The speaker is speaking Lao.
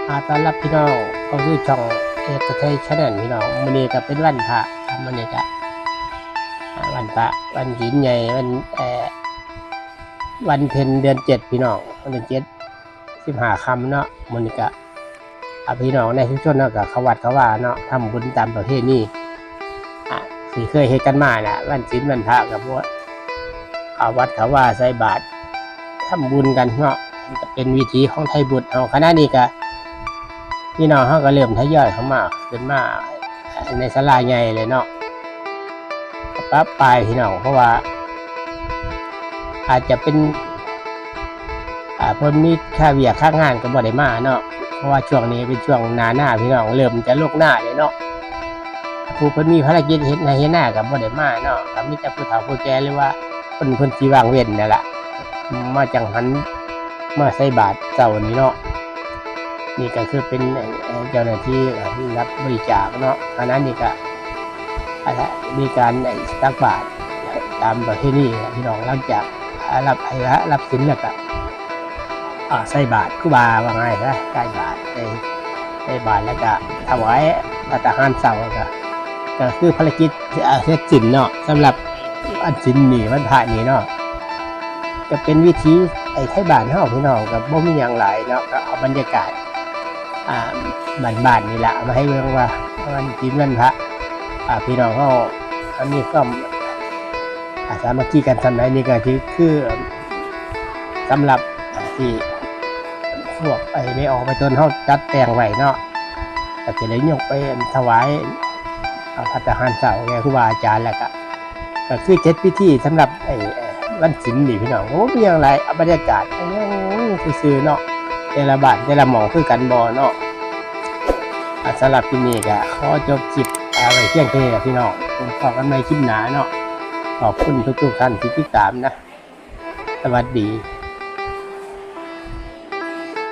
ອ່າ ຕ້ອນຮັບພີ່ນ້ອງເຂົ້າສູ່ຊ່ອງເອກໄທແຊນແນນພີ່ນ້ອງ. ມື້ນີ້ກໍເປັນວັນພະ ມື້ນີ້ກໍ ອ່າ ວັນພະ ວັນສິນໃຫຍ່ ວັນ ເອີ ວັນເພັນເດືອນເຈັດພີ່ນ້ອງ ເດືອນເຈັດ ສິບຫ້າຄ່ຳເນາະ. ມື້ນີ້ກໍ ອ່າ ພີ່ນ້ອງໃນຊຸມຊົນເຮົາກໍເຂົ້າວັດເຂົ້າວາເນາະ ທຳບຸນຕາມປະເພນີ. ອ່າ ທີ່ເຄີຍເຮັດກັນມານະ ວັນສິນວັນພະກໍພວກເຂົ້າວັດເຂົ້າວາໃສ່ບາດ ທຳບຸນກັນເນາະ ກໍເປັນວິຖີຂອງໄທພຸດເຮົາ. ຂະນະນີ້ກະພີ່ນ້ອງເຮົາກໍເລີ່ມທະຍອຍເຂົ້າມາ ຂຶ້ນມາໃນສາລາໃຫຍ່ເລີຍເນາະ ປະປາຍພີ່ນ້ອງ ເພາະວ່າອາດຈະເປັນ ອ່າ ເພິ່ນມີຄາວຽກຄາງານກໍບໍ່ໄດ້ມາເນາະ ເພາະວ່າຊ່ວງນີ້ເປັນຊ່ວງໜ້ານາ ພີ່ນ້ອງເລີ່ມຈະລົງນາແລ້ວເນາະ. ຜູ້ເພິ່ນມີພາລະກິດເຮັດໄຮ່ເຮັດນາກໍບໍ່ໄດ້ມາເນາະ ກໍມີແຕ່ຜູ້ເຖົ້າຜູ້ແກ່ ຫຼືວ່າເພິ່ນ ເພິ່ນຊິວ່າງເວັ້ນນັ້ນລະ ມາຈັງຫັນມາໃສ່ບາດເຊົ້ານີ້ເນາະ. ນີ້ກໍຄືເປັນ ເອີ ເຈົ້າໜ້າທີ່ ເອີ ຮັບບໍລິຈາກເນາະ. ຂະນະນີ້ກໍ ອັນນະ ມີການໄດ້ຕັກບາດຕາມປະເພນີພີ່ນ້ອງ ຫຼັງຈາກ ອ່າ ຮັບ ໃຫ້ ຮັບສິນແລ້ວກໍ ອ່າ ໃສ່ບາດ ຄືວ່າ ວ່າງ່າຍຊະ ໃສ່ບາດ ໃສ່ ໃສ່ບາດແລ້ວກໍຖວາຍພັດຕາຫານເຊົ້າ ແລ້ວກໍ ກໍຄືພາລະກິດ ອ່າ ເສັດສິ້ນເນາະ ສຳລັບວັນສິນນີ້ ວັນພະນີ້ເນາະ. ກໍເປັນວິຖີໄທບ້ານເຮົາພີ່ນ້ອງ ກໍບໍ່ມີຫຍັງຫຼາຍເນາະ ກໍເອົາບັນຍາກາດ ອ່າ ບ້ານໆນີ້ລະ ເອົາມາໃຫ້ເບິ່ງວ່າ ວັນສິນວັນພະ ອ່າ ພີ່ນ້ອງເຮົາ ອ່າ ມີຄວາມ ອ່າ ສາມັກຄີກັນສ່ຳໃດ. ນີ້ກໍຄື ຄືສຳລັບ ອ່າ ທີ່ພວກໄອ້ແມ່ອອກໄມ້ຕົນເຮົາຈັດແຕ່ງໄວ້ເນາະ ກໍຈະໄດ້ຍົກໄປຖວາຍ ອ່າ ພັດຕາຫານເຊົ້າແກ່ຄູບາອາຈານ ແລ້ວກໍ ກໍຄືເຮັດພິທີສຳລັບໄອ້ ວັນສິນນີ້ພີ່ນ້ອງ ກໍບໍ່ມີຫຍັງຫຼາຍ ເອົາບັນຍາກາດຊື່ໆເນາະ ແຕ່ລະບ້ານແຕ່ລະໝ່ອງຄືກັນບໍ່ເນາະ. ອ່າ ສຳລັບຄລິບນີ້ກໍຂໍຈົບຄລິບ ອ່າ ໄວ້ພຽງເທົ່ານີ້ລະພີ່ນ້ອງ ພົບກັນໃໝ່ຄລິບໜ້າເນາະ. ຂອບຄຸນທຸກໆທ່ານທີ່ຕິດຕາມນະ ສະຫວັດດີ.